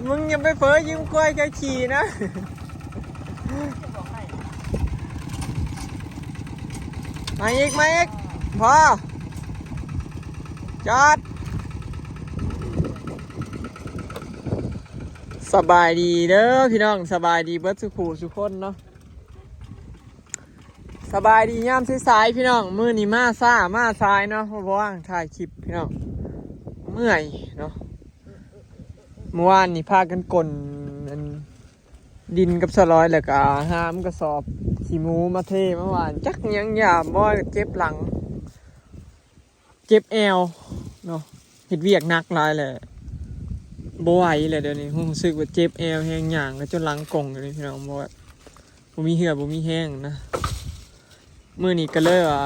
ມຶງຢ່າໄປເຜີຢືມຄວາຍເຂົາຂີ່ນະ. ມາອີກ ມາອີກ ພໍ ຈອດ. ສະບາຍດີເດີພີ່ນ້ອງ ສະບາຍດີເບິດສູ່ຜູ້ສູ່ຄົນເນາະ. ສະບາຍດີຍາມສາຍໆ ພີ່ນ້ອງ. ມື້ນີ້ມາຊ້າມາສາຍເນາະ ເພາະວ່າວ່າງຖ່າຍຄລິບພີ່ນ້ອງ ເມື່ອຍເນາະ. ເມື່ອວານນີ້ພາກັນກົນອັນ ດິນກັບສະຫຼອຍ ແລ້ວກະຫາມກະສອບຂີ້ໝູມາເທມາຫວ່ານ ຈັກຫຍັງຫຍາມບໍ່ ເຈັບຫຼັງ ເຈັບແອວເນາະ. ເຮັດວຽກໜັກຫຼາຍແຫຼະ ບໍ່ໄຫວແລ້ວດຽວນີ້ ຮູ້ສຶກວ່າເຈັບແອວແຮງ ຍ່າງກະຈົນຫຼັງກົງຢູ່ນີ້ພີ່ນ້ອງ ບໍ່ ບໍ່ມີເຫື່ອບໍ່ມີແຮງນະ. ມື້ນີ້ກະເລີຍວ່າ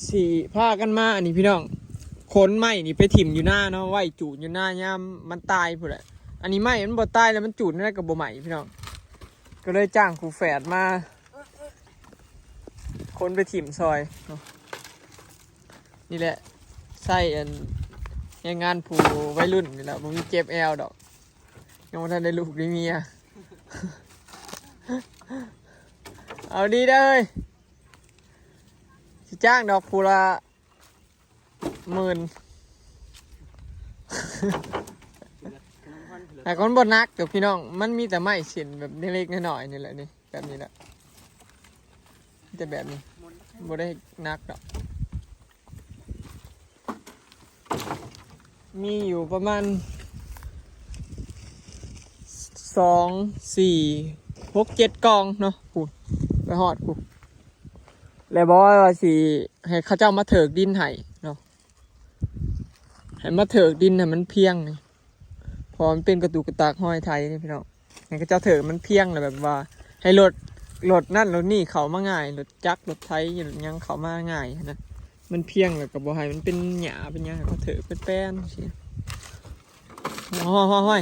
ຊິພາກັນມາອັນນີ້ພີ່ນ້ອງ ຂົນໄມ້ນີ້ໄປຖິ້ມຢູ່ນາເນາະ ໄວ້ຈູດຢູ່ນາຍາມມັນຕາຍພຸ້ນແຫຼະ. ອັນນີ້ໄມ້ມັນບໍ່ຕາຍແລ້ວ ມັນຈູດແນວໃດກະບໍ່ໄໝ້ພີ່ນ້ອງ ກະເລີຍຈ້າງຄູ່ແຝດມາຂົນໄປຖິ້ມຊ່ອຍເນາະ. ນີ້ແຫຼະ ໃຊ້ອັນແຮງງານຜູ້ໄວລຸ້ນນີ້ແຫຼະ ບໍ່ມີເຈັບແອວດອກ ຍັງບໍ່ທັນໄດ້ລູກໄດ້ເມຍ. ເອົາດີເດີ ຊິຈ້າງດອກຜູ້ລະໝື່ນ ແຕ່ມັນບໍ່ໜັກດອກພີ່ນ້ອງ ມັນມີແຕ່ໄມ້ເສັ້ນແບບເລັກໆນ້ອຍໆນີ້ແຫຼະ ນີ້ ແບບນີ້ແຫຼະ ມີແຕ່ແບບນີ້ ບໍ່ໄດ້ໜັກດອກ. ມີຢູ່ປະມານ ສອງ ສີ່ ຫົກ ເຈັດກອງເນາະ ພຸ້ນ ໄປຮອດພຸ້ນ. ແລ້ວບອກວ່າຊິໃຫ້ເຂົາເຈົ້າມາເຖິກດິນໃຫ້ເນາະ ໃຫ້ມາເຖິກດິນໃຫ້ມັນພຽງນີ້ ເພາະວ່າມັນເປັນກະຕຸກກະຕັກຮອຍໄຖນີ້ພີ່ນ້ອງ. ໃຫ້ເຂົາເຈົ້າເຖິກມັນພຽງ ແລ້ວແບບວ່າໃຫ້ລົດ ລົດນັ້ນລົດນີ້ເຂົ້າມາງ່າຍ ລົດຈັກລົດໄຖລົດຫຍັງເຂົ້າມາງ່າຍຫັ້ນນະ ມັນພຽງ ແລ້ວກະບໍ່ໃຫ້ມັນເປັນຫຍ້າເປັນຫຍັງ ໃຫ້ເຂົາເຖິກແປນໆຊີ້. ໂອ້ຍ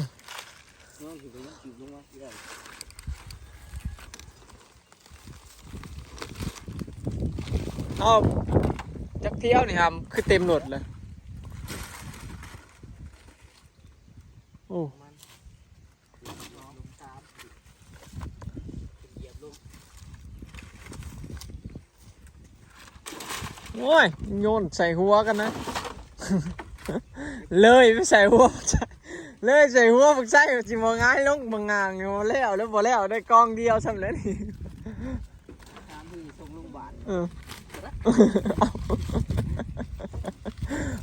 ເອົາ ຈັກຖ້ຽວນີ້ຫຳ ຄືເຕັມລົດເລີຍ. ໂອ້ ໂອ້ຍ ໂຍນໃສ່ຫົວກັນນະ ເລີຍໄປໃສ່ຫົວ ເລີຍໃສ່ຫົວບັກໄຊ ຊິບໍ່ຫງາຍລົງບັກງາງນີ້ ບໍ່ແລ້ວ ແລ້ວບໍ່ແລ້ວ ໄດ້ກອງດຽວຊ່ຳແລ້ວນີ້. ສາມມື້ສົ່ງໂຮງບານ ເອີ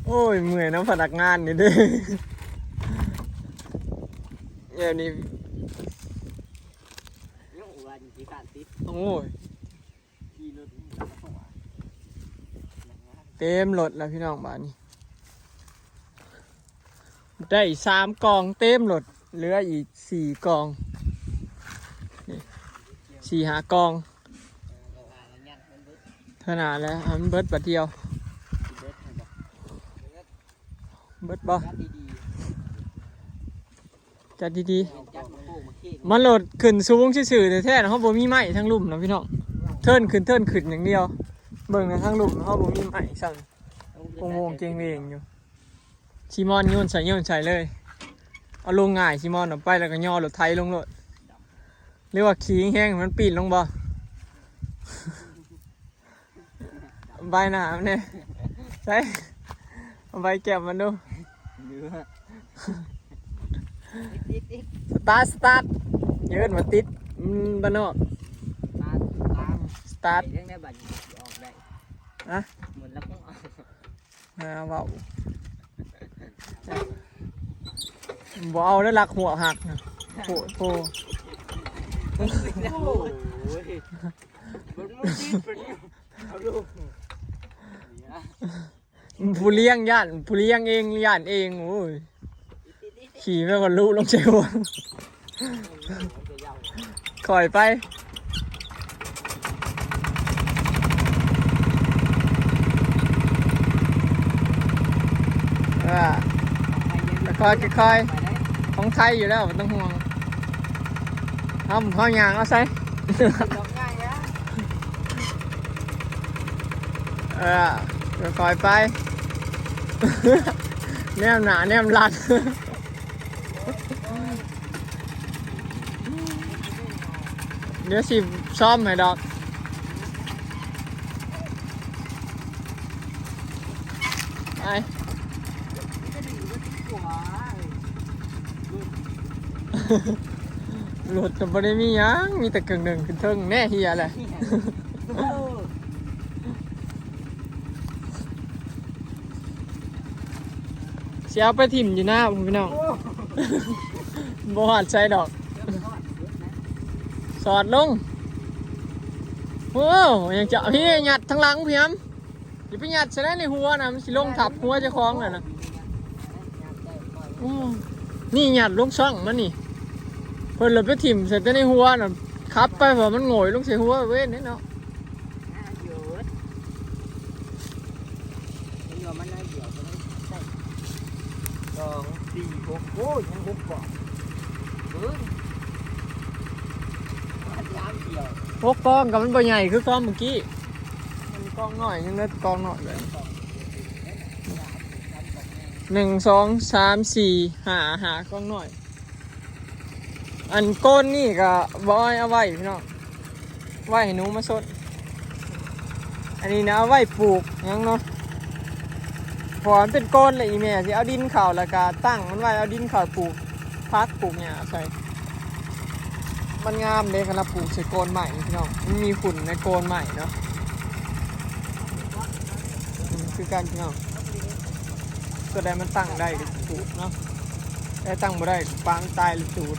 ໂອ້ຍ ເມື່ອຍນຳພະນັກງານນີ້ເດ້ ແນວນີ້ ຍັງວ່າຊິຂ້ານຕິດ ໂອ້ຍ ຂີ່ລົດ ເຕັມລົດແລ້ວພີ່ນ້ອງ ບາດນີ້ ໄດ້ສາມກອງເຕັມລົດ ເຫຼືອອີກສີ່ກອງ ນີ້ ສີ່ຫ້າກອງ ເທົ່ານັ້ນແຫຼະ ໃຫ້ມັນເບິດບາດດຽວ ເບິດບໍ່? ຈັດດີໆ ມັນໂລດຂຶ້ນສູງຊື່ໆແທ້ໆ ເຮົາບໍ່ມີໄມ້ທາງລຸ່ມນະພີ່ນ້ອງ ເທີນຂຶ້ນເທີນຂຶ້ນຢ່າງດຽວ ເບິ່ງນະ ທາງລຸ່ມເຮົາບໍ່ມີໄມ້ຊ້ຳ ໂງງເກງເວງຢູ່. ຊີມອນໂຍນໃສ່ໂຍນໃສ່ເລີຍ ເອົາລົງງ່າຍ ຊີມອນເອົາໄປແລ້ວກະຍໍລົດໄຖລົງໂລດ ຫຼືວ່າຂີ່ແຮງມັນປີນລົງບໍ່? ໃບໜ້າມັນແດ່ ໃສ່ ເອົາໃບແກ້ມມັນດູ ສະຕາດ ສະຕາດ ເອີ້ນວ່າຕິດ ມັນບ້ານນອກ ສະຕາດ ສະຕາດ ສະຕາດ ໄປທາງໃດບັດນີ້ ອອກໄດ້ ຮະ ໝົດແລ້ວ ຫາເວົ້າ ບໍ່ເອົາເດີ ລັກຫົວກຫັກນະ ໂພດໂພ ໂອ້ຍ ຜູ້ລ້ຽງຢ້ານ ຜູ້ລ້ຽງເອງຢ້ານເອງ ໂອ້ຍ ຂີ່ແມ່ນວ່າລຸລົງໃສ່ຫົວ ຄ່ອຍໄປ ເອີ ຄ່ອຍໆ ຄ່ອຍໆ ຂອງໄທຢູ່ແລ້ວ ບໍ່ຕ້ອງຫ່ວງ ເຮົາ ເຮົາຍ່າງເອົາໃສ່ ເອີ ຄ່ອຍໆໄປ ແນມໜ້າແນມຫຼັງ. ດຽວຊິຊ້ອມໃຫ້ດອກ. ໄປ ລົດກໍບໍ່ໄດ້ມີຫຍັງ ມີແຕ່ເຄື່ອງໜຶ່ງຂຶ້ນເທິງແນ່ ເຫຍແຫຼະ. ຊິເອົາໄປຖິ້ມຢູ່ນາພຸ້ນພີ່ນ້ອງ. ໂອ້ ບໍ່ຮອດໃສດອກ ສອດລົງ. ໂອ້ ຍັງຈະ ພີ່ ຍັດທາງຫຼັງ ພີ່ຫຳ. ຢ່າໄປຍັດໃສ່ໃນຫົວນະ ມັນຊິລົງທັບຫົວເຈົ້າຂອງຫັ້ນນະ. ໂອ້ ນີ້ຍັດລົງຊ່ອງມັນນີ້ ເພິ່ນລະໄປຖິ້ມໃສ່ແຕ່ໃນຫົວນະ. ຂັບໄປ ເພາະມັນໂຫງຍລົງໃສ່ຫົວເວີ້ນເດ້ເນາະ. ມັນວ່າມັນໜ້ອຍດຽວ ສອງ ສີ່ ຫົກ ໂອ້ຍ ຍັງຫົກກ້ອງ ເບິ່ງ ມັນຍາມດຽວ ຫົກກ້ອງກໍມັນບໍ່ໃຫຍ່ຄືກ້ອງເມື່ອກີ້ ມັນກ້ອງໜ້ອຍ ຍັງເຫຼືອກ້ອງໜ້ອຍເລີຍ. ໜຶ່ງ ສອງ ສາມ ສີ່ ຫ້າ ຫ້າກ້ອງໜ້ອຍ. ອັນໂກນນີ້ກໍບໍ່ໃຫ້ເອົາໄວ້ພີ່ນ້ອງ ໄວ້ໃຫ້ໜູມາຊົນ. ອັນນີ້ນະ ເອົາໄວ້ປູກຫຍັງເນາະ ເພາະວ່າມັນເປັນໂກນ ແລ້ວອີແມ່ຊິເອົາດິນເຂົ້າ ແລ້ວກໍຕັ້ງມັນໄວ້ ເອົາດິນເຂົ້າປູກຜັກປູກຫຍ້າໃສ່. ມັນງາມເດ້ ຄັນເຮົາປູກໃສ່ໂກນໄມ້ນີ້ພີ່ນ້ອງ ມັນມີຝຸ່ນໃນໂກນໄມ້ເນາະ. ອືມ ຄືກັນພີ່ນ້ອງ ຕົວໃດມັນຕັ້ງໄດ້ກໍປູກເນາະ ແຕ່ຕັ້ງບໍ່ໄດ້ກໍປະມັນຕາຍແລ້ວຈູດ.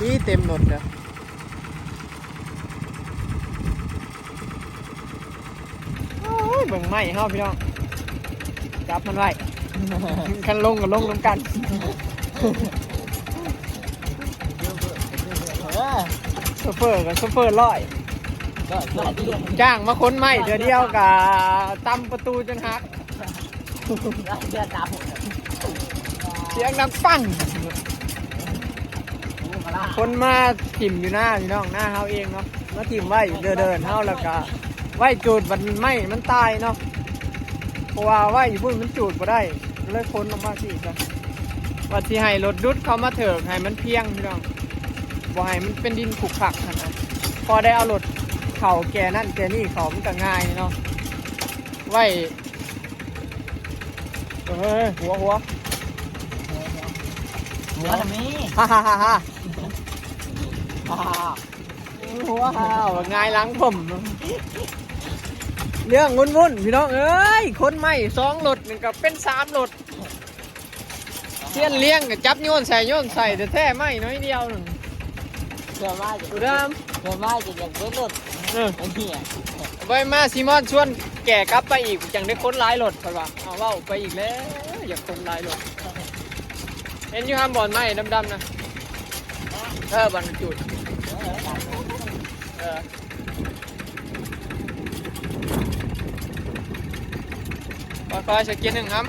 ນີ້ເຕັມລົດເດີ. ໂອ້ຍ ເບິ່ງໄມ້ເຮົາພີ່ນ້ອງ ຈັບມັນໄວ້ ຄັນລົງກໍລົງນຳກັນ. ເອີ ໂຊເຟີກໍໂຊເຟີຮ້ອຍ ຈ້າງມາຂົນໄມ້ເທື່ອດຽວກໍຕຳປະຕູຈົນຫັກ. ສຽງດັງປັງ ຂົນມາຖິ້ມຢູ່ນາພີ່ນ້ອງ ນາເຮົາເອງເນາະ ມາຖິ້ມໄວ້ເດີ່ນເຮົາ ແລ້ວກະໄວ້ຈູດບັດໄມ້ມັນຕາຍເນາະ ເພາະວ່າໄວ້ຢູ່ພຸ້ນມັນຈູດບໍ່ໄດ້ ເລີຍຂົນອອກມາພີ້ຊະ ວ່າຊິໃຫ້ລົດດຸດເຂົ້າມາເຖິກໃຫ້ມັນພຽງພີ່ນ້ອງ ບໍ່ໃຫ້ມັນເປັນດິນຂຸກຂະຫັ້ນນະ ພໍໄດ້ເອົາລົດເຂົ້າແກ່ນັ້ນແກ່ນີ້ເຂົ້າ ມັນກະງ່າຍເນາະ ໄວ້ ເອີ ຫົວ ຫົວ ຫົວນະມີ ຮາໆໆໆ ຫົວ ຫງາຍຫຼັງຜົມ ເລື່ອງວຸ້ນໆ ພີ່ນ້ອງເອີຍ ຂົນໄມ້ສອງລົດນີ້ກໍເປັນສາມລົດ ຊຽນລ້ຽງກໍຈັບໂຍນໃສ່ໂຍນໃສ່ ແຕ່ແທ້ໄມ້ໜ້ອຍດຽວໜຶ່ງ ເພື່ອມາຈະ ຜູ້ດຳ ເພື່ອມາຈະຢາກເບິດລົດ ເອີ ໄວ້ມາຊີມອນຊວນແກ່ກັບໄປອີກ ຈັ່ງໄດ້ຂົນຫຼາຍລົດ ເພິ່ນວ່າ ເອົາເວົ້າໄປອີກແລ້ວ ຢາກຂົນຫຼາຍລົດ ເຫັນຢູ່ຫາບ່ອນໄມ້ດຳໆ ນະ ເອີ ບ່ອນມັນຈູດ ເອີ ຄ່ອຍໆ ໃສ່ເກຍໜຶ່ງຫຳ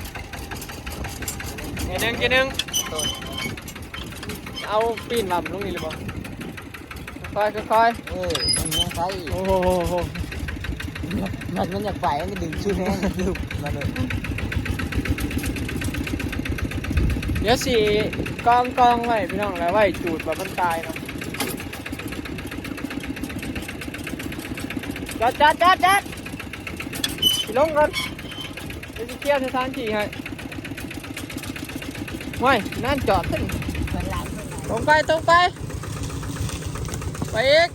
ເກຍໜຶ່ງ ເກຍໜຶ່ງ ເອົາປີນລຳລົງນີ້ເລີຍບໍ່? ຄ່ອຍໆ ຄ່ອຍໆ ເອີ ມັນຍັງໄປອີກ ໂອ້ໂຫ ມັນ ມັນຢາກໄປ ມັນດຶງຊຸດແຮງ ມາເລີຍ ດຽວຊິກອງໆ ໄວ້ພີ່ນ້ອງ ແລ້ວໄວ້ຈູດວ່າມັນຕາຍເນາະ ຈອດໆໆໆ ຊິລົງກ່ອນ ດຽວຊິເຄຍສະຖານທີ່ໃຫ້ ຫ້ວຍ ນັ້ນຈອດເຖິງ ເພິ່ນຫຼາຍ ເພິ່ນຫຼາຍ ຕົງໄປ ຕົງໄປ ໄປອີກ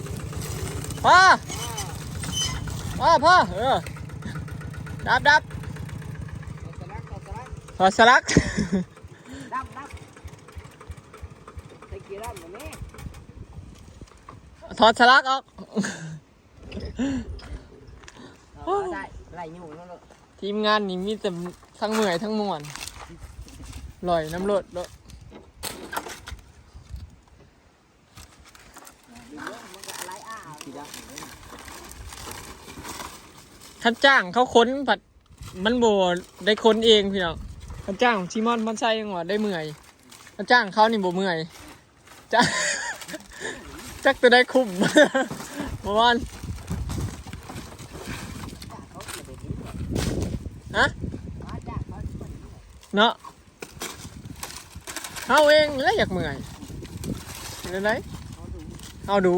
ພໍ ພໍ ພໍ ເອີ ດັບ ດັບ ຖອດສະຫຼັກ ຖອດສະຫຼັກ ຖອດສະຫຼັກ ດຳ ດຳ ໃສ່ເກຍດຳແລ້ວແມ່ ຖອດສະຫຼັກອອກ ເອົາ ເອົາໄດ້ ໄລ່ຫຍຸ້ງແລ້ວເນາະ ທີມງານນີ້ມີແຕ່ທັງເມື່ອຍທັງມ່ວນ ຫຼອຍນຳລົດເນາະ ຄັນຈ້າງເຂົາຂົນພັດ ມັນບໍ່ໄດ້ຂົນເອງພີ່ນ້ອງ ຄັນຈ້າງຊີມອນ ມອນໄຊ ຍັງວ່າໄດ້ເມື່ອຍ ຄັນຈ້າງເຂົານີ້ບໍ່ເມື່ອຍ ຈັກ ຈັກຕົວໃດຄຸ້ມ ປະມານ ຮະ? ມາຈາກເຂົາ ເນາະ ເຮົາເອງແຫຼະຢາກເມື່ອຍ. ເປັນຈັ່ງໃດ? ເຮົາດຸ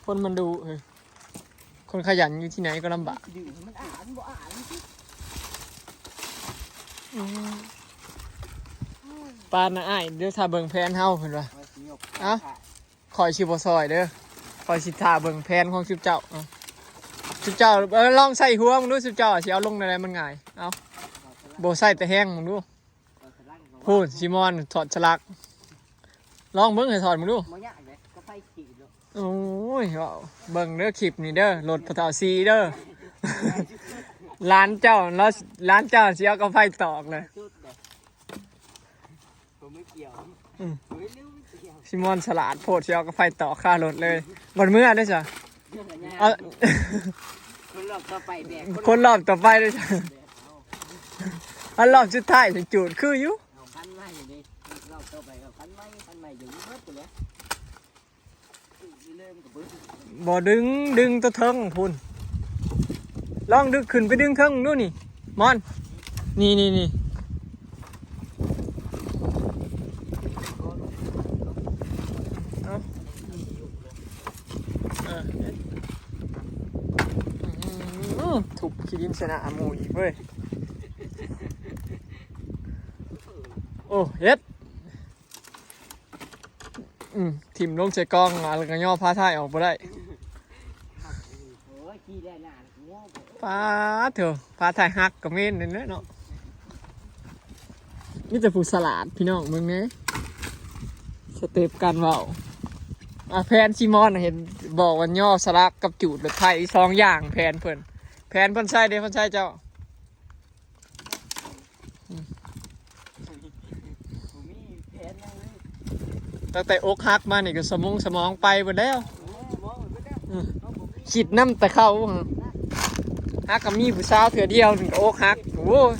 ຄົນມັນດຸເອີຍ. ຄົນຂະຫຍັນຢູ່ທີ່ໃດກໍລຳບາກ. ອືມ ປານນະອ້າຍ ດຽວຖ້າເບິ່ງແຜນເຮົາ ເພິ່ນວ່າ. ເອົ້າ ຂ້ອຍຊິບໍ່ຊ່ອຍເດີ ຂ້ອຍຊິຖ້າເບິ່ງແຜນຂອງຊຸມເຈົ້າ. ເອົ້າ ຊຸມເຈົ້າ ເອີ ລອງໃສ່ຫົວເບິ່ງດູ ຊຸມເຈົ້າຊິເອົາລົງແນວໃດມັນງ່າຍ. ເອົາ ບໍ່ໃສ່ແຕ່ແຮງເບິ່ງດູ. ພຸ້ນ ຊີມອນຖອດສະຫຼັກ ລອງເບິ່ງໃຫ້ຖອດເບິ່ງດູ. ບໍ່ຍາກເດ້ ກໍໄຟຂີ່ໂລດ. ໂອ້ຍ ເວົ້າເບິ່ງເດີ ຄລິບນີ້ເດີ ລົດພໍ່ເຖົ້າສີເດີ. ຫຼານເຈົ້າ ລາວ ຫຼານເຈົ້າຊິເອົາກາໄຟຕອກເລີຍ. ບໍ່ມີກ່ຽວ ອືມ ບໍ່ມີກ່ຽວ. ຊີມອນສະຫຼາດໂພດ ຊິເອົາກາໄຟຕອກຄາລົດເລີຍ. ບັດເມື່ອເດ້ຊະ ເອົາ ຄົນລອບຕໍ່ໄປແບກ ຄົນລອບຕໍ່ໄປເດ້ຊະ. ອັນລອບສຸດທ້າຍຊິຈູດຄືຢູ່. ເອົາຄັນໃໝ່ເດ້ ລອບຕໍ່ໄປເອົາຄັນໃໝ່ ຄັນໃໝ່ຢູ່ເບິດພຸ້ນແຫຼະ. ບໍ່ດຶງ ດຶງຕົວເທິງພຸ້ນ. ລອງດຶງຂຶ້ນໄປດຶງເທິງດູນີ້ ມອນ. ນີ້ ນີ້ ນີ້ ເອົາ ເອີ ເຮັດ ອືມ ທຸບຂີ້ດິນໃສ່ໜ້າໝູ່ອີກເວີຍ. ໂອ້ ເຮັດ ອືມ ຖິ້ມລົງໃສ່ກ່ອງ ແລ້ວກໍຍໍຜ້າທ້າຍອອກບໍ່ໄດ້. ໂອ້ຍ ຂີ່ໄດ້ນານ ໂອ້ໂຫ ປາດໂທ້ ຜ້າທ້າຍຫັກກໍແມ່ນນັ້ນແຫຼະເນາະ. ມີແຕ່ຜູ້ສະຫຼາດພີ່ນ້ອງ ເບິ່ງແດ່ ສະເຕັບການເວົ້າ. ອ່າ ແຜນຊີມອນເຫັນບອກວ່າຍໍສະຫຼັກກັບຈູດລົດໄຖ ສອງຢ່າງແຜນເພິ່ນ. ແຜນເພິ່ນໃຊ້ເດ້ ເພິ່ນໃຊ້ເຈົ້າ. ອືມ ບໍ່ມີແຜນຫຍັງເລີຍ ຕັ້ງແຕ່ອົກຫັກມານີ້ກໍສະໝົງສະໝອງໄປເບິດແລ້ວ. ເອີ ສະໝອງໄປເບິດແລ້ວ ອືມ ເຮົາບໍ່ມີ ຄິດນຳແຕ່ເຂົາ ຫາກໍມີຜູ້ສາວເທື່ອດຽວນີ້ກໍອົກຫັກ. ໂອ້ຍ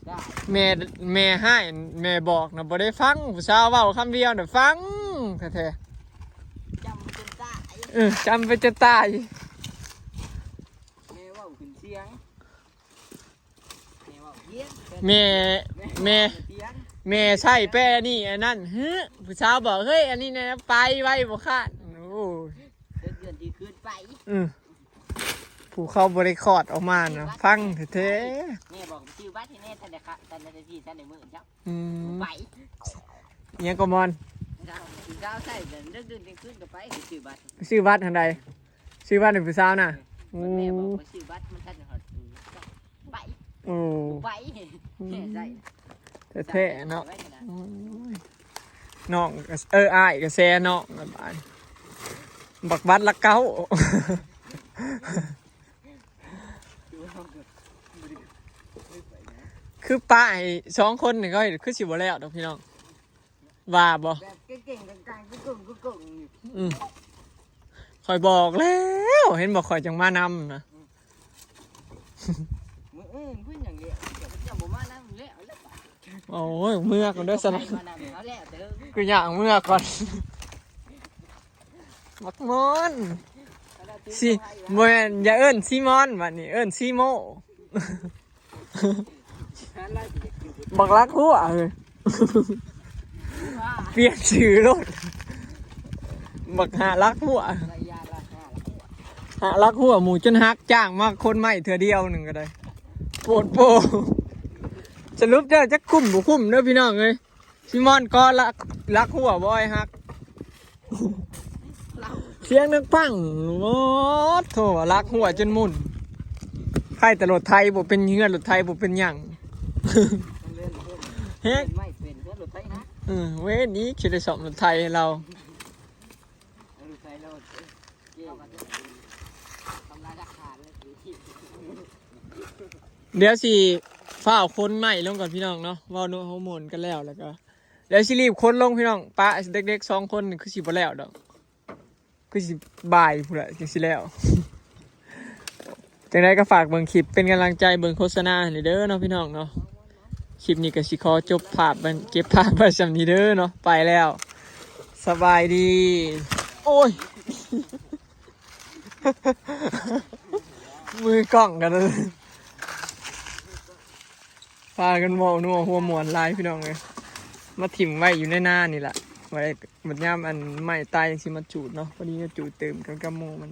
ໄດ້ ແມ່ ແມ່ຮ້າຍ ແມ່ບອກນະບໍ່ໄດ້ຟັງ ຜູ້ສາວເວົ້າຄຳດຽວນະຟັງແທ້ໆ. ຈຳໄປຈົນຕາຍ ເອີ ຈຳໄປຈົນຕາຍ. ແມ່ເວົ້າຂຶ້ນສຽງ ແມ່ເວົ້າສຽງ ແມ່ ແມ່ ແມ່ໃຊ້ແປນີ້ອັນນັ້ນ ຫື ຜູ້ສາວບອກ ເຮີ້ຍ ອັນນີ້ນະ ໄປໄວບໍ່ຄາດ. ໂອ້ຍ ເດືອນທີ່ຄືນໄປ ອື ຜູ້ເຂົາບໍ່ໄດ້ຄອດອອກມານະ ຟັງແທ້ໆ. ແມ່ບອກໄປຊື້ບັດໃຫ້ແດ່ ທັນໄດ້ ທັນໄດ້ ທັນໄດ້ມື້ເຊົ້າ. ອືມ ໄປ ອີຫຍັງກໍມອນ ເຊົ້າໃຊ້ ເດີນໆ ກາງຄືນກໍໄປ ໄປຊື້ບັດ ໄປຊື້ບັດຫັ້ນໃດ ຊື້ບັດໃຫ້ຜູ້ສາວນະ. ໂອ້ ແມ່ບອກໄປຊື້ບັດ ມັນທັນຮອດ ໄປ ໂອ້ ໄປ ອືມ ແທ້ໆເນາະ. ໂອ້ຍ ນ້ອງ ເອີ ອ້າຍກໍແຊນ້ອງ ບັກບັດລັກເກົ້າ. ຄືປະໃຫ້ສອງຄົນນີ້ ກໍຄືຊິບໍ່ແລ້ວດອກພີ່ນ້ອງ ວ່າບໍ່? ແບບເກັ່ງໆ ກາງໆ ກົງໆ ອືມ ຂ້ອຍບອກແລ້ວ ເຫັນບໍ່ ຂ້ອຍຈັ່ງມານຳນະ. ອືມ ມື້ອື່ນເພິ່ນຍັງແລ້ວ ເຈົ້າບໍ່ມານຳແລ້ວ ໂອ້ຍ ເມືອກ່ອນເດີຊັ້ນນະ ມານຳເຂົາແລ້ວເດີ ກູຍ່າງເມືອກ່ອນ. ບັກມອນ ຊິ ບໍ່ແມ່ນ ຢ່າເອີ້ນຊີມອນ ບັດນີ້ເອີ້ນຊີໂມ ບັກລັກຫົວເອີຍ ປ່ຽນຊື່ໂລດ ບັກຫາລັກຫົວ ຫາລັກຫົວ ໝູ່ຈົນຫັກ ຈ້າງມາຄົນໃໝ່ເທື່ອດຽວໜຶ່ງກໍໄດ້ ໂພດໂພ. ສະຫຼຸບແລ້ວຈັກຄຸ້ມບໍ່ຄຸ້ມເດີພີ່ນ້ອງເອີຍ. ຊີມອນກໍລັກ ລັກຫົວບໍ່ໃຫ້ຫັກ ສຽງດັງປັງ ໂອ້ໂທ ລັກຫົວຈົນໝຸ່ນ ໃຜແຕ່ລົດໄຖບໍ່ເປັນ ເຮືອນລົດໄຖບໍ່ເປັນຫຍັງ ເຮັດ ເປັນໄມ້ເປັນເຮືອນລົດໄຖນະ ເອີ ເວນອີກ ຊິໄດ້ສ້ອມລົດໄຖໃຫ້ລາວ. ດຽວຊິຟ້າວຂົນໄມ້ລົງກ່ອນພີ່ນ້ອງເນາະ ເວົ້າໂນ້ໂຮໂມນກັນແລ້ວ ແລ້ວກໍດຽວຊິລີບຂົນລົງພີ່ນ້ອງ ປະເດັກໆສອງຄົນນີ້ຄືຊິບໍ່ແລ້ວດອກ ຄືຊິບ່າຍພຸ້ນແຫຼະຈັ່ງຊິແລ້ວ. ຈັ່ງໃດກໍຝາກເບິ່ງຄລິບເປັນກຳລັງໃຈ ເບິ່ງໂຄສະນາໃຫ້ເດີເນາະພີ່ນ້ອງເນາະ. ຄລິບນີ້ກໍຊິຂໍຈົບພາບ ເກັບພາບໄວ້ສ່ຳນີ້ເດີເນາະ ໄປແລ້ວ ສະບາຍດີ. ໂອ້ຍ ມືກ້ອງກັນ. ພາກັນເວົ້ານົວຫົວມ່ວນຫຼາຍພີ່ນ້ອງເອີຍ ມາຖິ້ມໄວ້ຢູ່ໃນນານີ້ລະ ໄວ້ບັດຍາມອັນໄມ້ຕາຍຈັ່ງຊິມາຈູດເນາະ ພໍດີມາຈູດຕື່ມກັນກັບໝູ່ມັນ